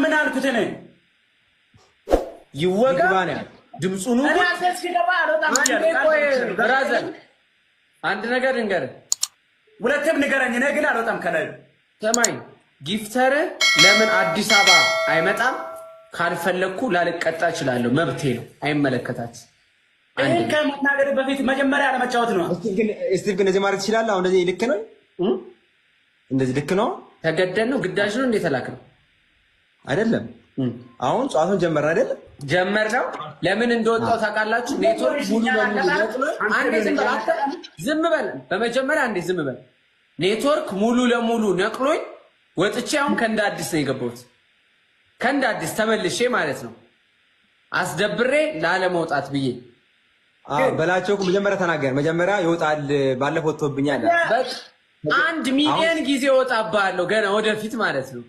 ምን አልኩት እኔ? ይወጋ። ይግባ ነው ያለው። ድምፁን እኔ አንተ እስኪገባ አልወጣም አንዴ ብያለሁ። ቆይ brother፣ አንድ ነገር ልንገርህ። ሁለትም ንገረኝ። እኔ ግን አልወጣም ከላይ። ሰማኝ፣ gifter ለምን አዲስ አበባ አይመጣም? ካልፈለግኩ ላልቀጣ እችላለሁ፣ መብቴ ነው። አይመለከታት። ይህን ከመናገር በፊት መጀመሪያ አለመጫወት ነው። ስቲቭ ግን እንደዚህ ማድረግ ትችላለህ። አሁን እንደዚህ ልክ ነው፣ እንደዚህ ልክ ነው። ተገደን ነው፣ ግዳጅ ነው እንዴ ተላክ ነው? አይደለም? አሁን ጨዋታውን ጀመርን አይደለም? ጀመር ነው። ለምን እንደወጣው ታውቃላችሁ? ኔትወርክ ሙሉ ለሙሉ ነቅሎ፣ አንዴ ዝም በል አንተ፣ ዝም በል በመጀመሪያ አንዴ ዝም በል። ኔትወርክ ሙሉ ለሙሉ ነቅሎኝ ወጥቼ አሁን ከእንደ አዲስ ነው የገባሁት። ከእንደ አዲስ ተመልሼ ማለት ነው። አስደብሬ ላለመውጣት ብዬ። አዎ በላቸው እኮ መጀመሪያ ተናገር። መጀመሪያ ይወጣል፣ ባለፈው ወጥቶብኛል። በቃ 1 ሚሊዮን ጊዜ እወጣብሃለሁ ገና ወደፊት ማለት ነው።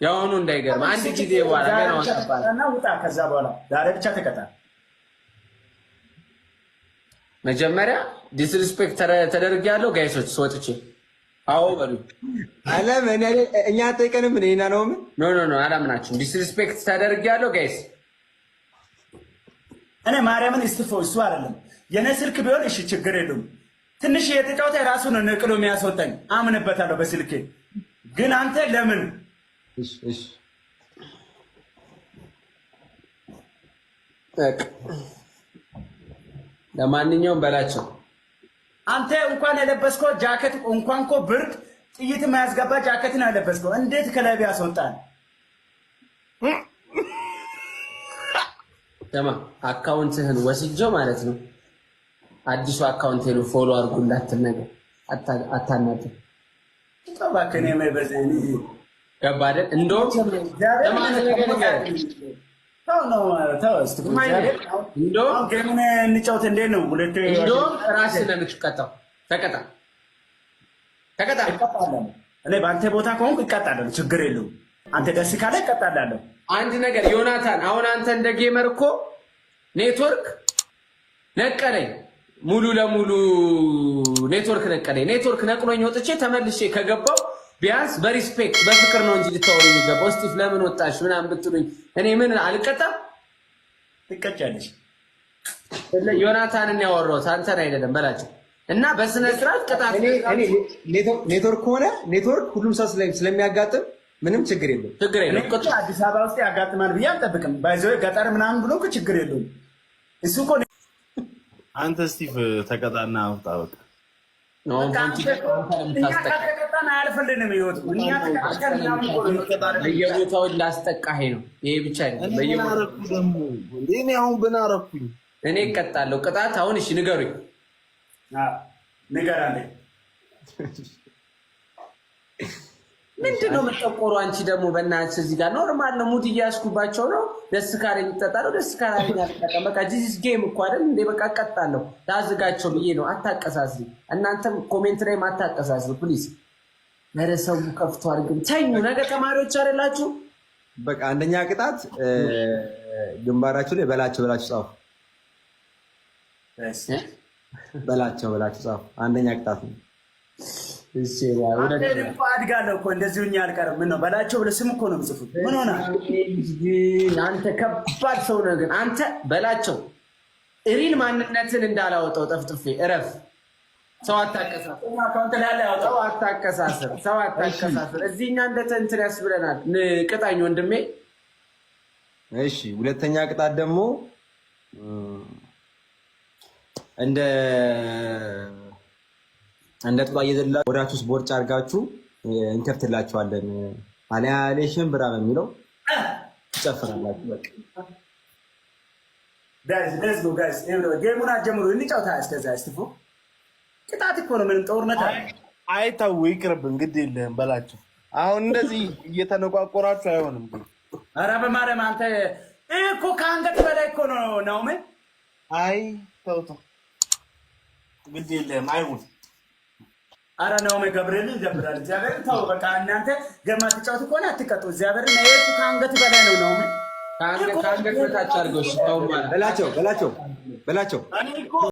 የአሁኑ እንዳይገርም፣ አንድ ጊዜ በኋላ ገና እወጣብሃለሁ። እና ውጣ። ከዛ በኋላ ዛሬ ብቻ ተቀጣ። መጀመሪያ disrespect ተደርጌያለሁ guys ኦች፣ ወጥቼ አዎ በሉ። አለም እኛ አጠይቀንም እኔና ነው ምን No, no, no፣ አላምናችሁም። Disrespect ተደርጌያለሁ guys። እኔ ማርያምን እስቲፎ እሱ አይደለም፣ የኔ ስልክ ቢሆን እሺ ችግር የለውም። ትንሽ የተጫወተ ራሱ ነው ነቅሎ የሚያስወጣኝ፣ አምንበታለሁ በስልኬ። ግን አንተ ለምን? እሺ እሺ። በቃ ለማንኛውም በላቸው። አንተ እንኳን የለበስከው ጃኬት እንኳን እኮ ብርድ ጥይት የማያስገባ ጃኬት ነው የለበስከው። እንዴት ከላይ ያስወጣል? ስማ፣ account ህን ወስጄው ማለት ነው። አዲሱ account ነው follow አድርጉላት ነገር አታናግር። እባክህ እኔ በዚህ ገባ አይደል? እንደውም ስማ፣ አንድ ነገር ንገረኝ። ተው ነው ተው፣ እስቲ እንደውም game ኡን እንጫወት። እንዴት ነው ሁለቱ? እንደውም ራስህ ነው የምትቀጣው። ተቀጣ፣ ተቀጣ። እቀጣለሁ። እኔ በአንተ ቦታ ከሆንኩ እቀጣለሁ። ችግር የለውም። አንተ ደስ ካለ እቀጣላለሁ። አንድ ነገር ዮናታን፣ አሁን አንተ እንደ gamer እኮ ኔትወርክ ነቀለኝ፣ ሙሉ ለሙሉ ኔትወርክ ነቀለኝ። ኔትወርክ ነቅሎኝ ወጥቼ ተመልሼ ከገባው ቢያንስ በ respect በፍቅር ነው እንጂ ልታወሩ የሚገባው። እስጢፍ ለምን ወጣሽ ምናምን ብትሉኝ እኔ ምን አልቀጣም? ትቀጫለሽ። ዮናታንን ያወራሁት አንተን አይደለም በላቸው እና በስነ ስርዓት ቅጣት። ኔትወርክ ከሆነ ኔትወርክ ሁሉም ሰው ስለሚያጋጥም ምንም ችግር የለም። ችግር የለም። አዲስ አበባ ውስጥ ያጋጥማል ብዬ አልጠብቅም። By the way ገጠር ምናምን ብሎ እኮ ችግር የለውም። እሱ እኮ አንተ ስቲቭ ተቀጣና አውጣ በቃ። እኛ ካልተቀጣን አያልፍልንም ህይወቱ። እኛ ተቀጥተን ምናምን እኮ ነው። በየቦታው ላስጠቃህ ነው። ይሄ ብቻ አይደለም። እኔ ምን በየቦታው አደረኩ ደግሞ እንዴ? እኔ አሁን ምን አደረኩኝ? እኔ እቀጣለሁ። ቅጣት አሁን እሺ ንገሩኝ። አዎ፣ ንገር አንዴ። ምንድን ነው የምጠቆሩ? አንቺ ደግሞ በእናትሽ እዚህ ጋር normal ነው። Mood እያያዝኩባቸው ነው። ደስ ካለኝ እጠጣለሁ፣ ደስ ካላለኝ አልጠጣም። በቃ this game እኮ አይደል እንዴ? በቃ እቀጣለሁ። ላዝጋቸው ብዬ ነው። አታቀሳስሪ። እናንተም comment ላይ አታቀሳስሪ please። ኧረ ሰው ከፍቷል። ግን ተኙ። ነገ ተማሪዎች አይደላችሁ? በቃ አንደኛ ቅጣት ግንባራችሁ ላይ በላቸው ብላችሁ ጻፉ። በላቸው ብላችሁ ጻፉ። አንደኛ ቅጣት ነው። እሺ። አንተ እኮ አድጋለሁ እኮ፣ እንደዚሁ እኛ አልቀርም። ምን ነው በላቸው ብለህ ስም እኮ ነው የምጽፉት። ምን ሆነ? ግን አንተ ከባድ ሰው ነህ። ግን አንተ በላቸው real ማንነትን እንዳላወጣው ጠፍጥፌ እረፍ። ሰው አታቀሳስር፣ Account ላይ ያለ ያውጣው። ሰው አታቀሳስር፣ ሰው አታቀሳስር። እዚህ እኛ እንደ እንትን ያስብለናል። ቅጣኝ ወንድሜ። እሺ፣ ሁለተኛ ቅጣት ደግሞ እንደ ጡጣ እየዘላችሁ ወዳችሁ ውስጥ ቦርጭ አድርጋችሁ እንከፍትላችኋለን። አሊያ ሽምብራ በሚለው ትጨፍራላችሁ። በቃ። Guys, let's go, guys። Game ኡን አትጀምሩ፣ እንጫወታ። እስከዛ እስቲፎ ቅጣት እኮ ነው። ምንም ጦርነት አለ። አይተው ይቅርብን፣ ግድ የለህም በላቸው። አሁን እንደዚህ እየተነቋቆራችሁ አይሆንም። ኧረ በማርያም አንተ፣ ይህ እኮ ከአንገት በላይ እኮ ነው ናውሜ። አይ ተው ተው፣ ግድ የለህም አይሁን። አረ ናውሜ ገብርኤልን ይደብራል። እግዚአብሔርን ተው በቃ። እናንተ ገማ ትጫወቱ ከሆነ አትቀጡ። እግዚአብሔርን ይሄ እኮ ከአንገት በላይ ነው ናውሜ። ከአንገት በታች አድርገው። እሺ፣ ተው ማለት በላቸው በላቸው በላቸው። እኔ እኮ